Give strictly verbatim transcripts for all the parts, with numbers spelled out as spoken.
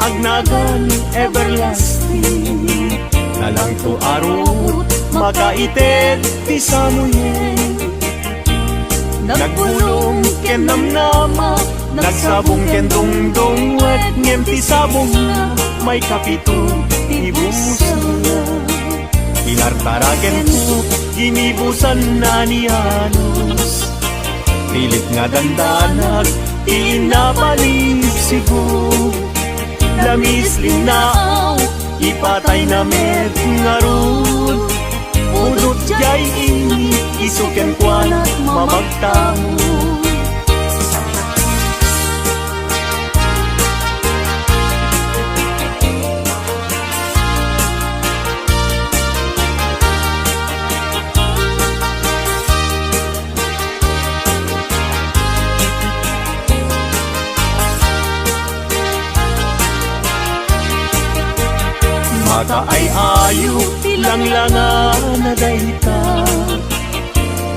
Nagan everlasting. Nalangto a ruot, makaited ti Samuel. Nagbulong ken namnama, nagsabong ken dungdungwet, ngem ti sabongna, maikapito ti busna. Pinartarakenko, ginibusanna ni Janos. Pilit nga dandanag ti innapanibsigo. Lamis, linnaaw, ipatayna met ngarud. Pudot diay ini, isu kenkuana mamagtamo. Makaay-ayo ti langlangana dayta.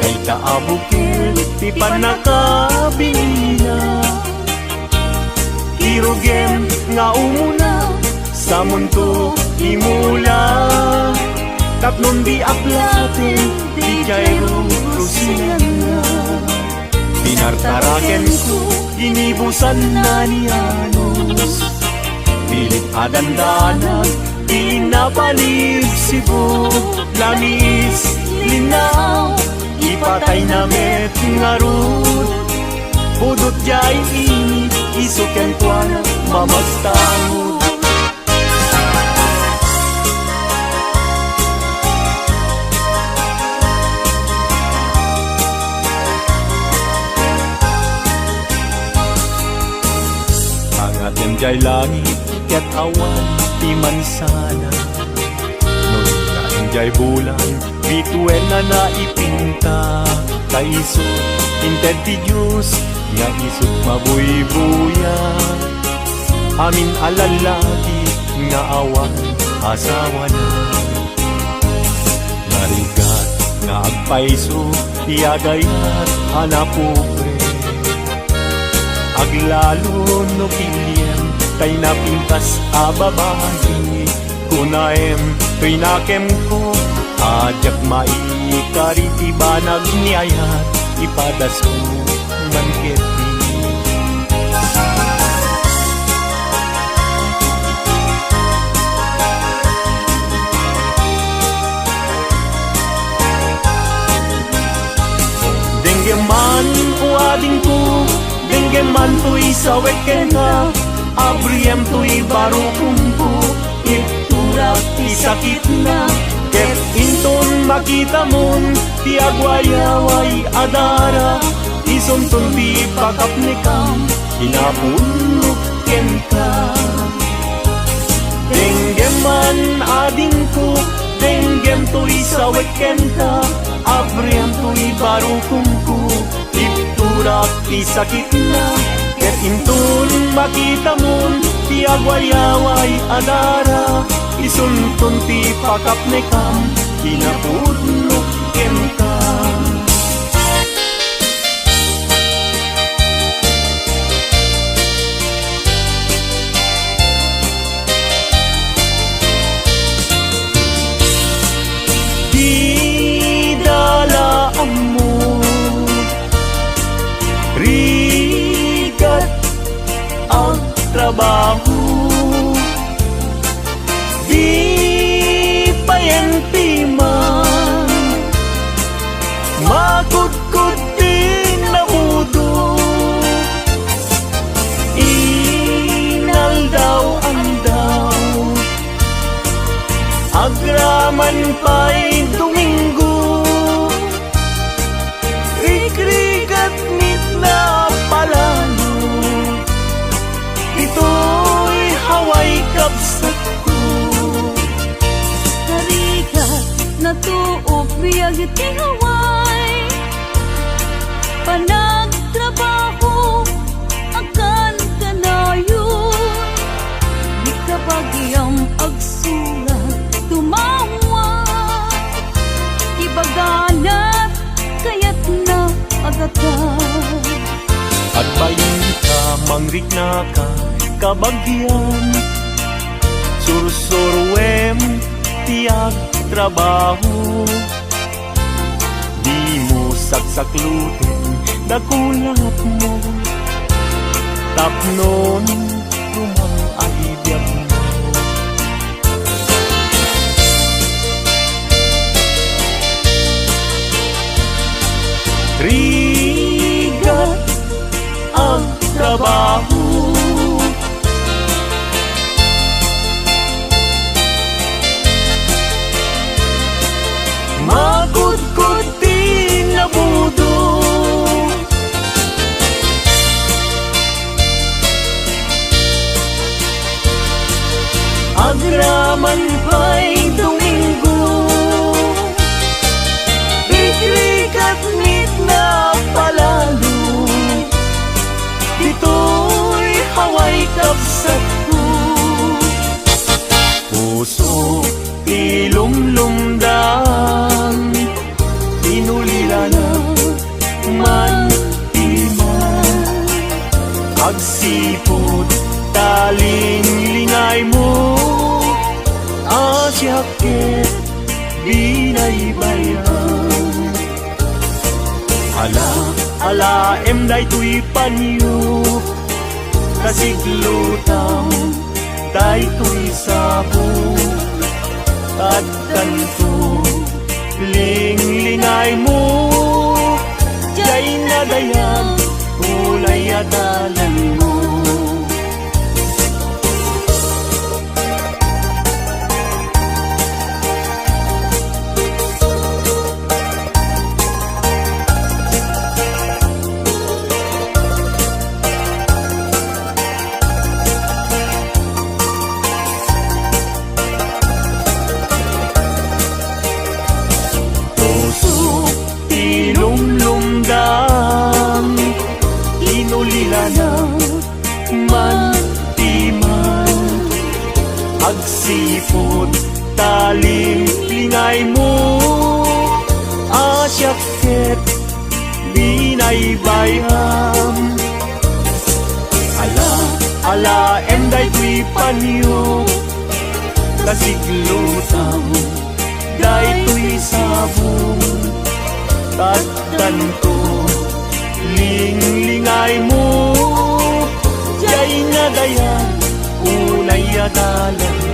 Dayta a bukel ti pannakabiina. Ti rugem nga umuna, samonto imula. Tapno di aplaten, di diay rurusianna. Pinartarakenko, ginibusanna ni Janos. Pilit a dandanag ti innapanibsigo. Lamis, linnaaw, ipatayna met ngarud. Pudot diay ini, isu kenkuana mamagtamo. Angaten diay langit ket awan ti mansana. No ingaen diay bulan, bituenna naipinta. Ta isu, inted ti Dios nga isut mabuybuya. Amin a lallaki nga awan asawana. Narigat nga agpayso ti agayat a napobre. Aglalo no piliem tay napintas a babai. Kunaem toy nakemko a diak maikari ti banag ni ayat, ipadasko man ketdi. Denggem man, o adingko, denggem man toy sawek kenka, abriem toy barukongko, itturak ti sakitna, ket inton makitamon ti agwayaway a dara, isunton ti pakapnekam, kinapudnok kenka. Denggem man, adingko, denggem toy sawek kenka, abriem toy barukongko, itturak ti sakitna, ket inton makitamon ti agwayaway a dara, isunton ti pakapnekam, kinapudnok kenka. Dida la ammo, rigat agtrabaho. Di payen piman makudkod ti namudo. Inaldaw-aldaw, agraman pay Domingo. Rigrigat met napalalo, ditoy Hawaii, kabsatko. Narigat, natuok biag ti Hawaii, panagtrabaho, akan kanayon, di ka bagiam agsulat, tumawa, ibaganat, kayatna a gatad. Agbalin ka, mangriknaka, kabagian, Sursuruem ti agtrabaho. Dimo saksakloten dakulapmo. Tapnon rumaay biagmo. Rigat agtrabaho. Makudkod ti nabudo. Agraman pay Domingo, rikrikatmit na palalo. Ditoy Hawaii, kabsatko. Puso ti lumlumdam, inulilana man ti man. Agsipud ta linglingaymo, a siak ket binaybayan. Ala, alaem daytoy panyo, kasiglutam daytoy sabo. Addanto, linglingaymo, diay nadayag, ulay a dalanmo. Puso ti lumlumdam, inulilana man ti man. Agsipud ta linglingaymo, a siak ket binaybayam. Ala, alaem daytoy panyo, kasiglutam daytoy sabo. Addanto, linglingaymo, diay nadayag, ulay a dalanmo.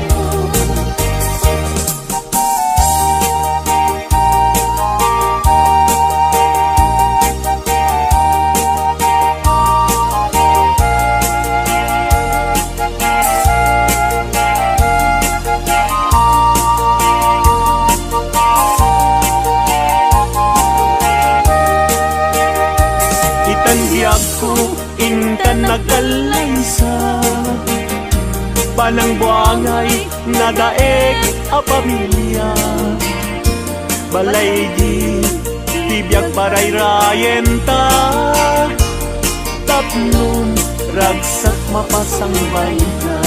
Itan biagko, intan agkallaysa, panangbuangay, nadaek a pamilia. Balaygi ti biag parayrayenta, tapno ragsak mapasangbayta.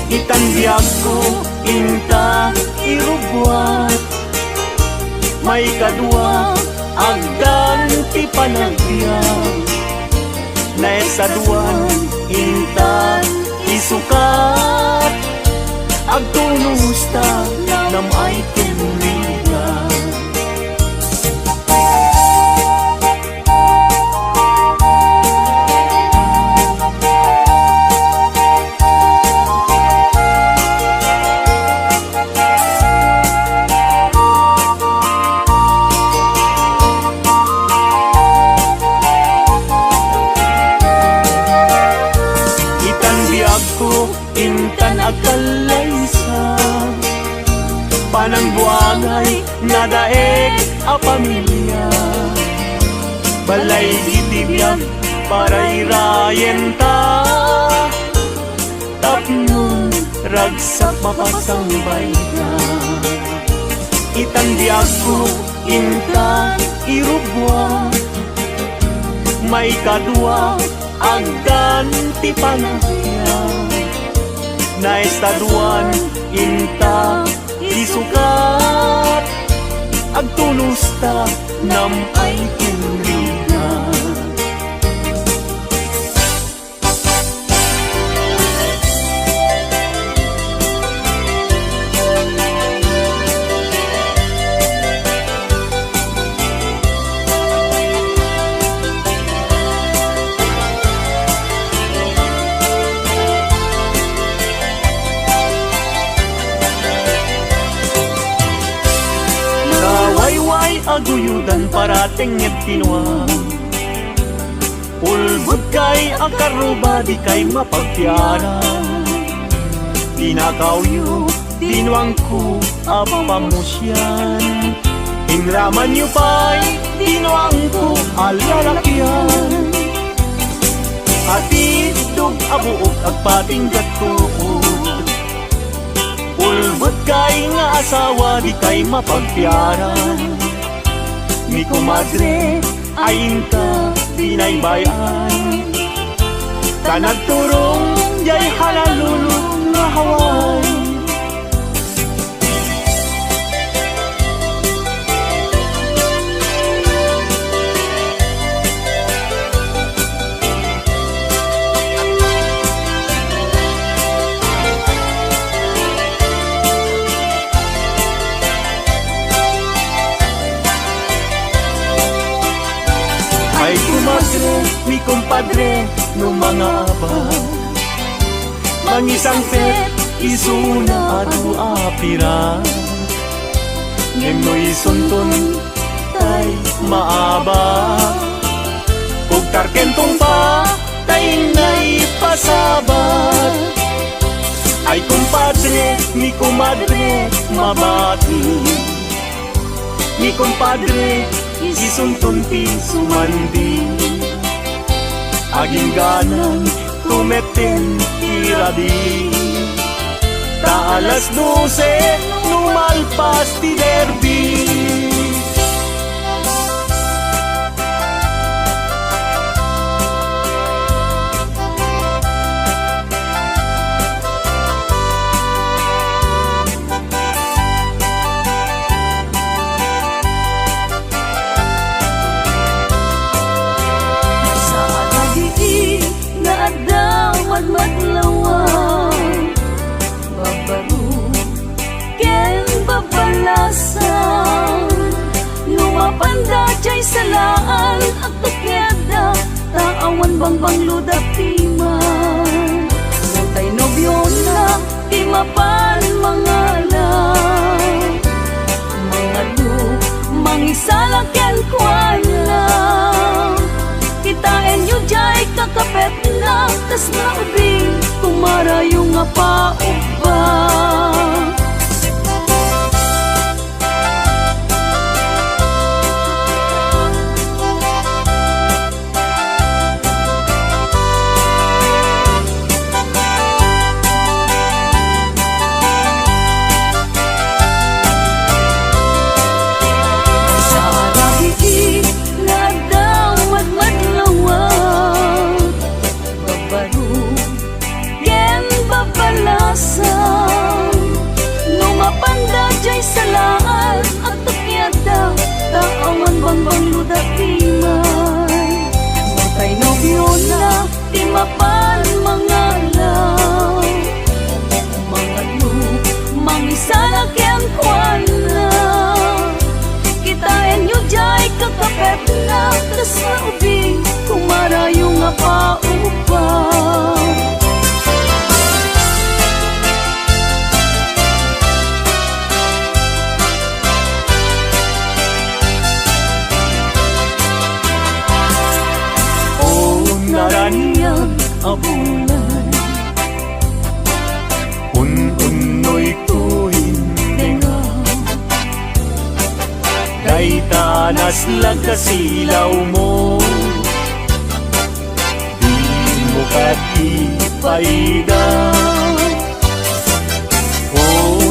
Itan biagko inta irubbuat, maikadua, agdan ti panagbiag. Naesaduan, intan isukat, agtunos ta nam-ay ken rigat. Itan biagko, intan agkallaysa, panangbuangay, nadaek a pamilia. Balaygi ti biag parayrayenta, tapno ragsak mapasangbayta. Itan biagko, intan irubbuat, maikadua, agdan ti panagbiag. Naesaduan, inta isukat, agtunos ta nam-ay ken rigat. Guyodan para tengnged ti nuam. Ulbodkay a karruba, dikay mapagpiaran. Tinakawyo ti nuangko a pamusian. Inramanyo pay ti nuangko a lalakian. Atiddog a buok agpatingga tuod. Ulbodkay nga asawa, dikay mapagpiaran. Ni komadre, ay inka binaybay-an. Ta nagturong diay halalulong nga Hawaii. Ay, komadre, ni kompadre, no mangabak, mangisangpet isuna adu a pirak. Ngem no isunton tay maabak, kugtarken tungpa tay naipasabat. Ay, kompadre, ni komadre, mabati. Ni kompadre, isunton ti sumandi. Agingganan, tumetten ti rabii. Ta alas dose, no malpas ti derby. Maysa a rabii nga adda madmadlawan, babaro ken babalasan. No mapanda diay salaan, agtukiadda, ta awan bangbanglo dappiman. Tay nobiona, ti mapan mangala. Mangadu, mangisala kenkuana. Kitaenyo diay kakapetna, kasla ubing, kumarayo nga paubak. Sa rabii nga adda madmadlawan, babaro ken babalasan. No mapanda diay salaan, agtukiadda, ta awan bangbanglo dappiman. Tay nobiona, ti mapan mangala. Mangadu, mangisala kenkuana. Kitaenyo diay kakapetna, kasla ubing, kumarayo nga paubak. O naraniag a bulan, un-unnoyko indenga. Dayta naslag a silawmo, dimo ket ipaida. O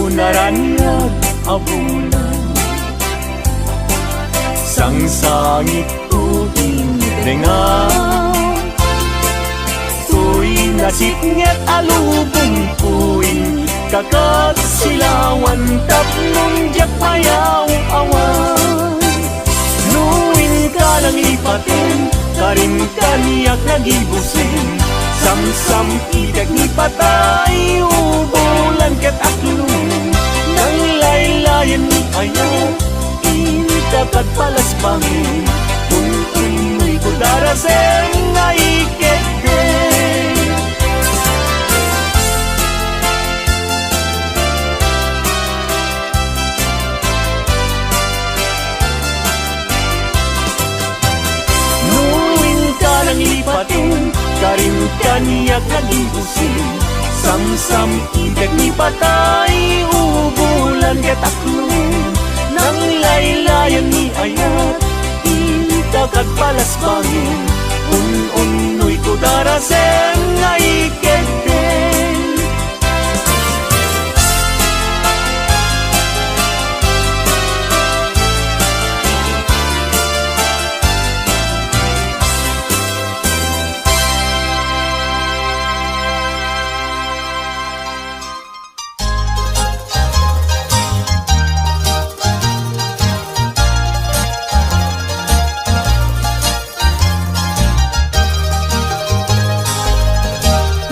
naraniag a bulan, sangsangitko indenga. Toy nasipnget a lubongko inka ket silawan tapno diak mayaw-awan. No inka nangipaten, karin kaniak nagibusen. Samsam iti agnipatay, ubolan ket aklon. Nanglaylayen ni aya, inta kad palasbangen. Kun-, kun-, kunnoy ko darasem nga iketde. Patin, karin kaniak nagigusi. Samsam-itek ni patay, ubulan ket akluen. Nanglaylayan ni ayat, ita kad palasbangin. Un-unnoyko darasem nga ikedden.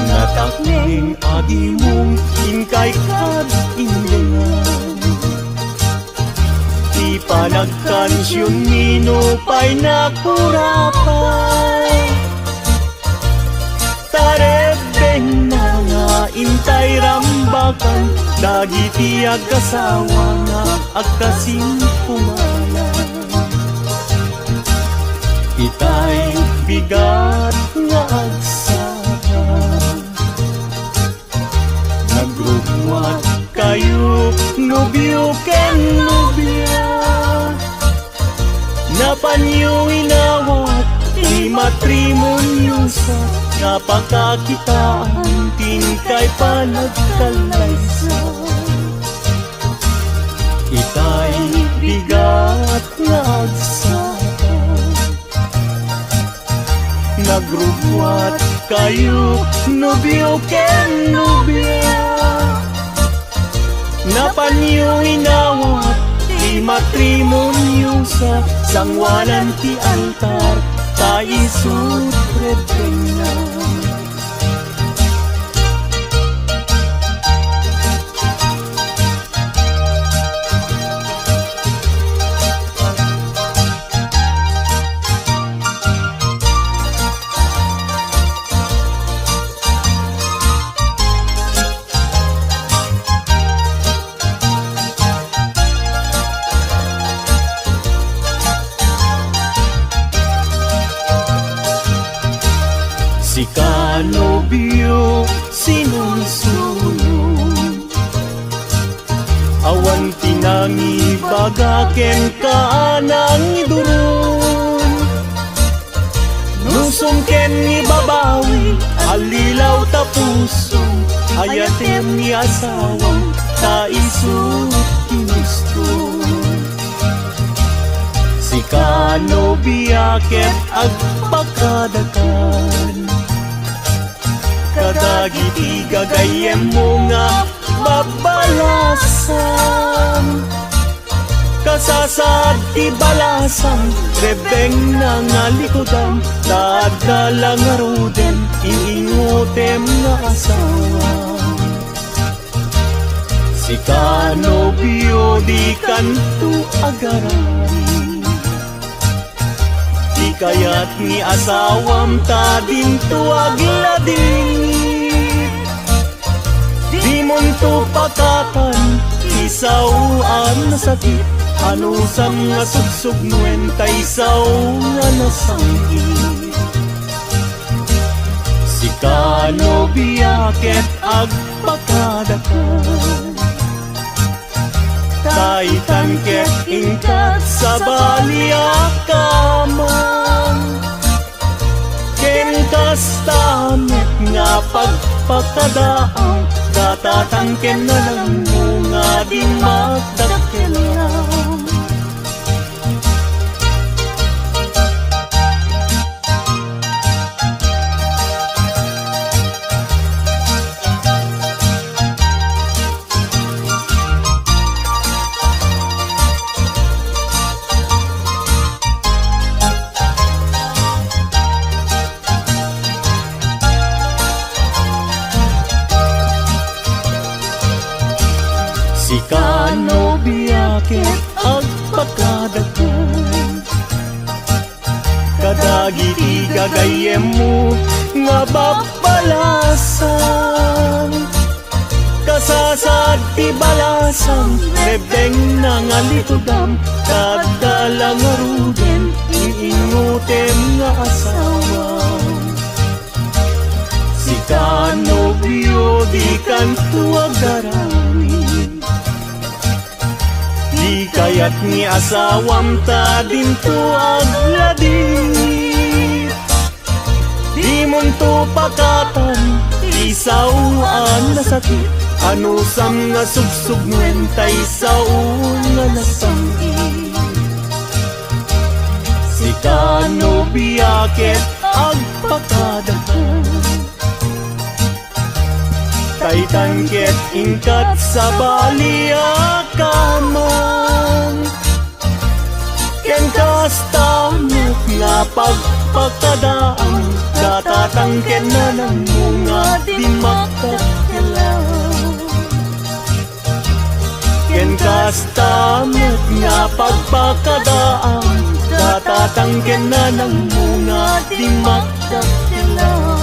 Natakneng a gimong inkay kad indengan. Ti panagkansionmi nupay nakurapay. Tarebbengna nga intay rambakan dagiti agasawa nga agkasinkumanan. Itay bigat nga agsapa. Nagrugruat kayo, nobio ken nobia. Napanyo inawat ti matrimonio sa napakakitaan ti inkay panagkallaysa. Itay bigat nga agsapa. Nagrugruat kayo, nobio ken nobia. Napanyo inawat ti matrimonio sa sangoanan ti altar, ta isu't rebbengna. Sika, nobio, sinunsuyo. Awan ti nangibaga kenka a nangiduron. Nusom ken ni babawi, allilaw ta pusom, ayatem ni asawam, ta isu ti gusto. Sika, nobia, ket agpakadakan kadagiti gagayyemmo nga babbalasang. Kasasaad ti balasang, rebbengna nga likudam, ta adda la ngaruden, iingutem nga asawa. Sika, nobio, dikanto agarari. Ti kayat ni asawam ta dinto agladingit. Dimonto pakatan ti sao a nasakit, anusam nga sugsugnoen tay sao nga nasangit. Sika, nobia, ket agpakadakan. Taitan ket inkat sabali a kamang. Ken kasta met nga pagpakadaang, datatan ken nanangmo nga dimmakdakkelam. Sika, nobia, ket agpakadakan kadagiti gagayyemmo nga babbalasang. Kasasaad ti balasang, rebbengna nga likudam, ta adda la ngaruden, iingutem nga asawa. Sika, nobio, dikanto agaramid. Di kayat ni asawam ta dinto agladit. Dimonto pakatan ti sao a nasakit, anusam nga sugsugnoen tay sao nga nasam-it. Sika, nobia, ket agpakadaka. Taytan ket inkat sabali a kamang. Ken kasta met nga pagpakadaang, datatang ken nanangmo nga dimmakdak ti law. Ken kasta met nga pagpakadaang, datatang ken nanangmo nga dimmakdak ti law.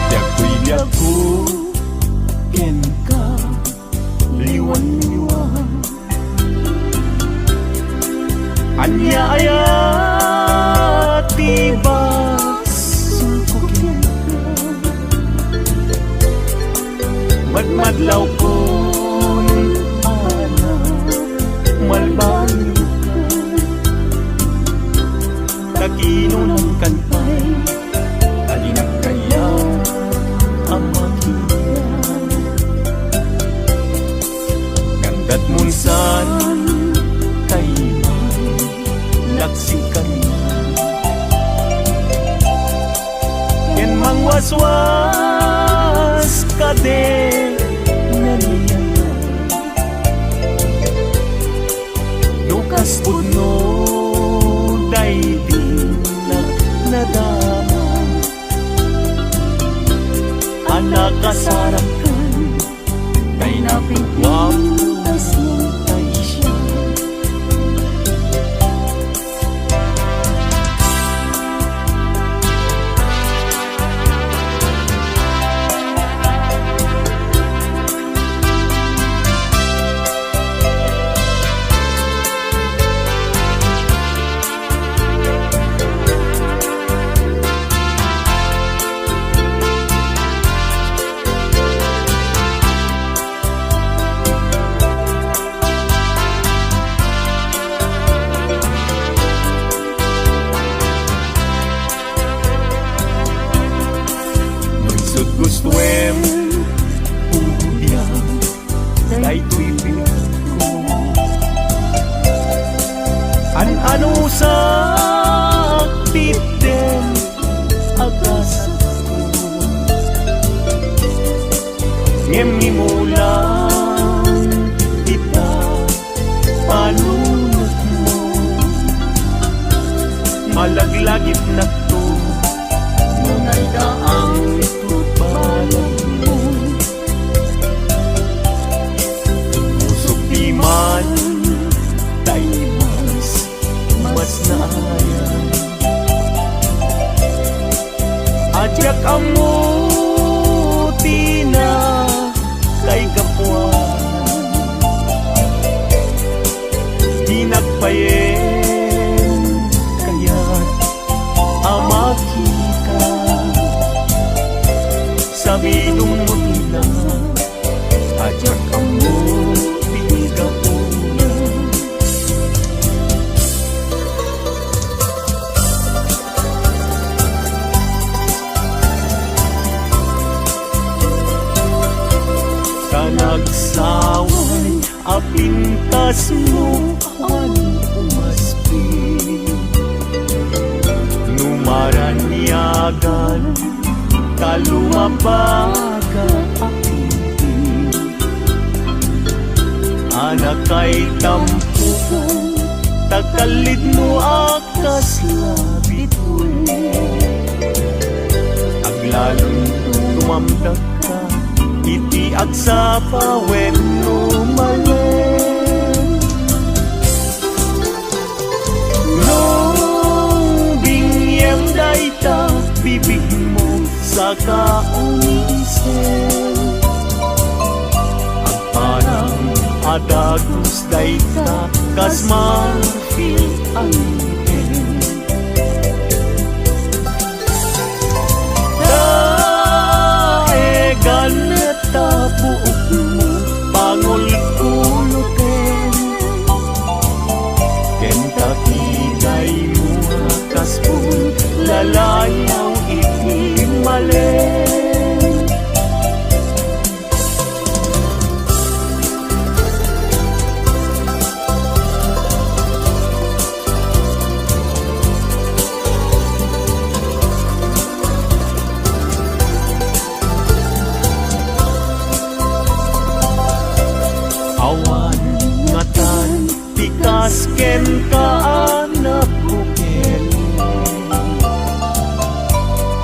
Ti agkuyagko kenka, liwan-liwan. Ania aya ti bassolko kenka? Madmadlawkon a namalbaliwka. Ta kinunam kan pay a dinak kayat a makita. Ngem datmon san kayat laksi kari. Ken mangwaswas kadi naniya. No kas pudno daydi nak nadama a nakasarakan, tay napintas tay siak. No isut' gustoem, udiam daytoy pinatko. An-anusak ti itdem a gasatko. Ngem imulang dita panunotmo. Malaglagipnakto no naiddaang ito balagmo. Musok diman, tay mas, mas naayan. A diak ammo ti nakaigapuan. Dinak payen kayat a makita. Sabidongmo ti la a diak ammo ti gapuna. Kanagsaway a pintasmo, awan umaspi. No maraniagan ta lumabaga a pinti, a nakaitampokan ta kallidmo a kasla bituy. Lalon tumamdakka iti agsapa wenno malem. No biniem dayta bibigmo, saka umisem. Agparang a dagus dayta kas marfil a ngipin. Daegan ta buokmo, pangulkuloten. Ken ta kidaymo a kas pul, lalayaw iti malem. Awan ngatan ti kas kenka a nabukel.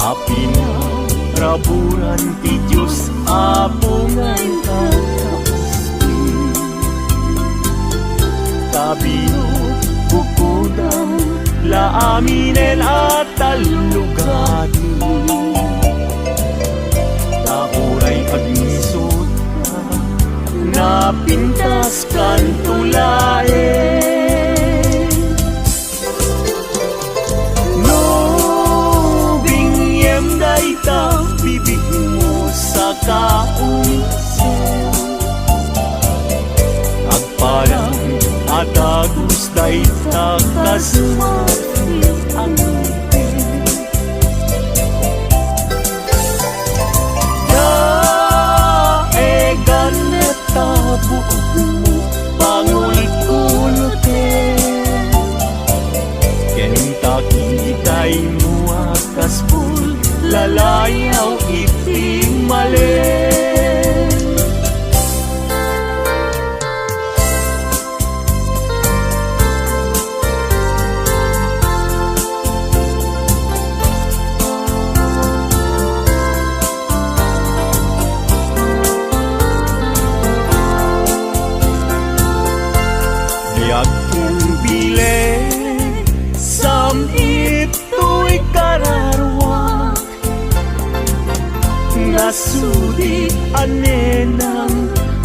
A pinaraburan ti Dios a pungan kakaspi. Ta binukbukodam la aminen a tallugaden. Ta uray agnisotka, napintaskanto laeng. No biniem dayta bibigmo, saka umisem. Agparang a dagus dayta kas marfil a ngipin. Daegan ta buokmo, pangulkuloten. Ken ta kidaymo a kas pul, lalayaw iti malem. Biag ken bileg, sam-it toy kararuak. Nasudi a nenang,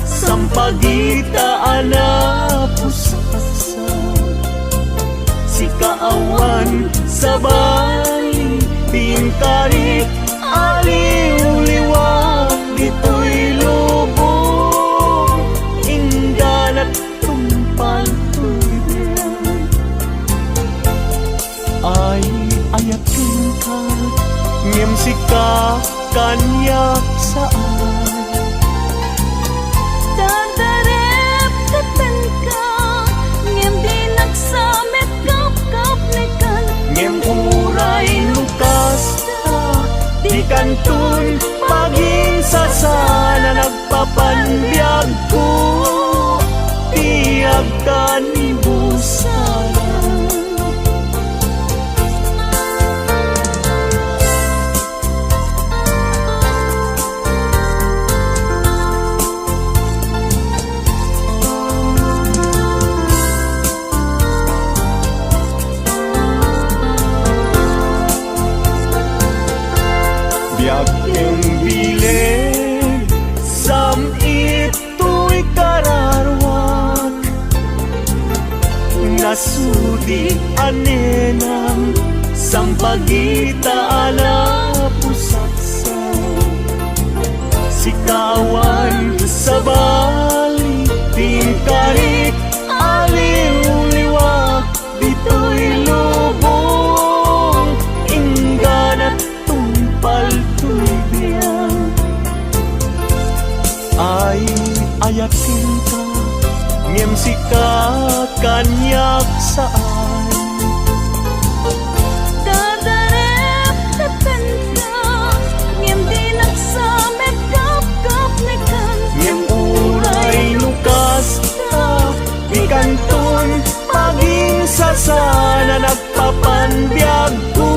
sampagita a napusaksa. Sika awan sabali, ti inkarik a liwliwa ditoy lubong, ingganat tungpal toy biag. Ay, ayatenka, ngem sika kaniak saan. Dardarep ti penka, ngem dinak sa met kapkapnekan. Ngem uray no kasta, dikanton paginsasana. Papanbiagko ti agkanibusaran. Biag ken bileg, sam-it toy kararuak. Nasudi a nenang, sampagita a napusaksa. Sika awan sabali, ti inkarik a liwliwa ditoy lubong, ingganat tungpal toy biag. Ay, ayatenka, ngem sika kaniak saan. Dardarep ti penka, ngem dinak sa met kapkapnekan. Ngem uray no kasta, dikanton paginsasana. Papanbiagko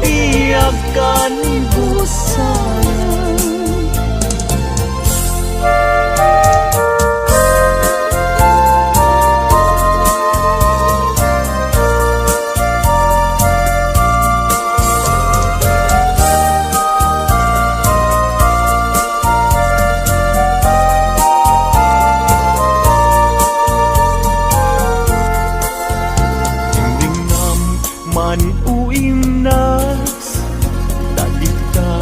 ti agkan sayang. Dingdingnam man o imnas, ta dika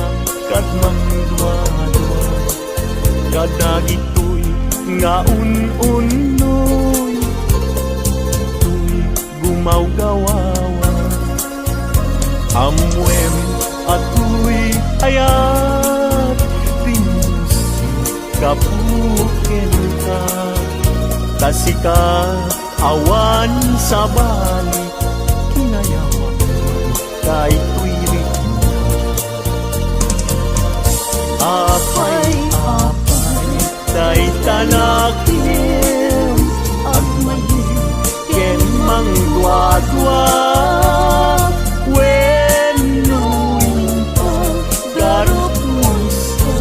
kad mangduadua kadagitoy nga un-unnoy. Toy gumawgawawa. Ammoem a toy ayat ti musik gapu kenka. Ta sika awan sabali, kinayawak daytoy ritmo. Apay, apay, dayta nakem, agmayem ken mangduadua, wenno impagarup mo sa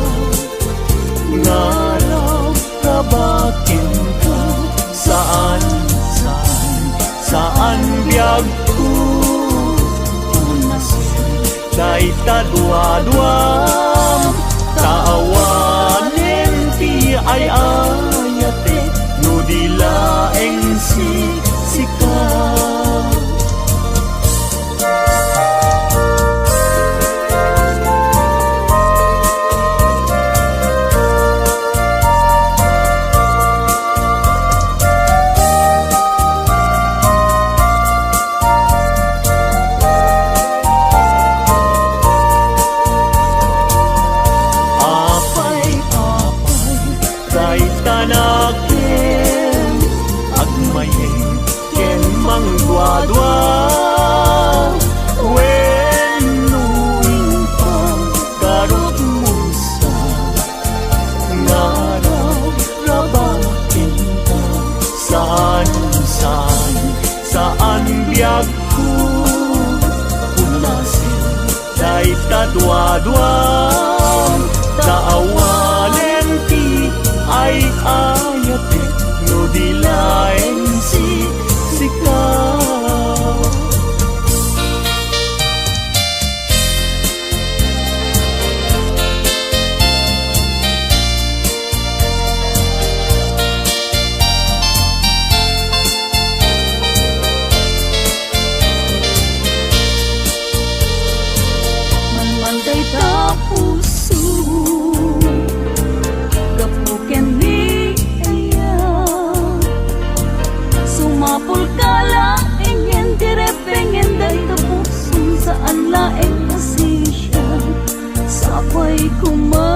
ngarab kabakenka, saan, saan, saan biagko. Punasen dayta duadua, ta awanen ti ay-ayatek no di laeng si-, sika. Apay, apay, dayta nakem, agmayem ken mangduadua, wenno impagarup mo sa ngarab kabakenka, saan, saan, saan biagko. Punasen dayta duadua, ta awanen ti ay-ayatek no di laeng si-, sika. Manman dayta puso, gapu ken ni aya. Sumapulka laeng ngem ti repengen dayta puso, saan laeng a sisian. Sapay koma